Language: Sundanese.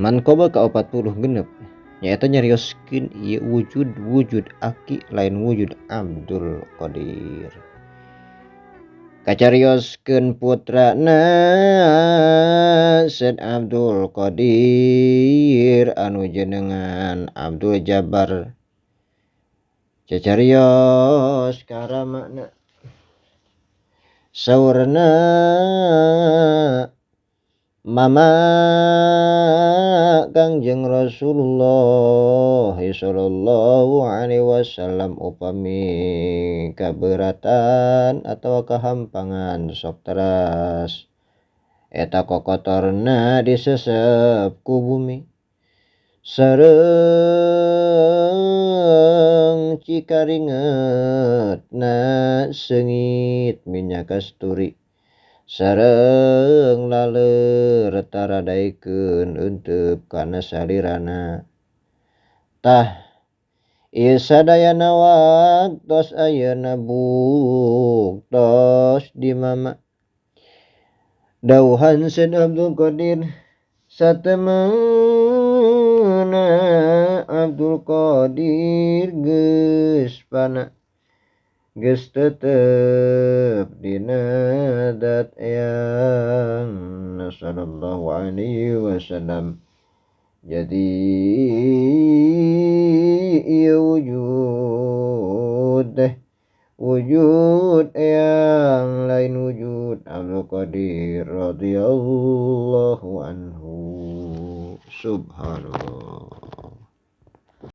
Manqobah ka 46 nyaeta nyarioskeun ieu wujud-wujud aki lain wujud Abdul Qadir. Kacarioskeun putrana Syed Abdul Qadir anu jenengan Abdul Jabbar. Cacarios karamana saurna mama Kangjeng Rasulullah sallallahu alaihi wasallam upami kaberatan atawa kahampangan sok teras eta kokotorna disesep ku bumi sareng cikaringetna seungit minyak kasturi sareng laleur taradaikeun euteup kana salirana. Tah ieu sadayana waktos ayeuna buktos di mama dauhan Syed Abdul Qadir satemena Abdul Qadir geus pana geus tetep dina dat yang sallallahu alaihi wasallam. Jadi ieu wujud teh wujud yang lain wujud Abdul Qadir radhiyallahu anhu. Subhanallah.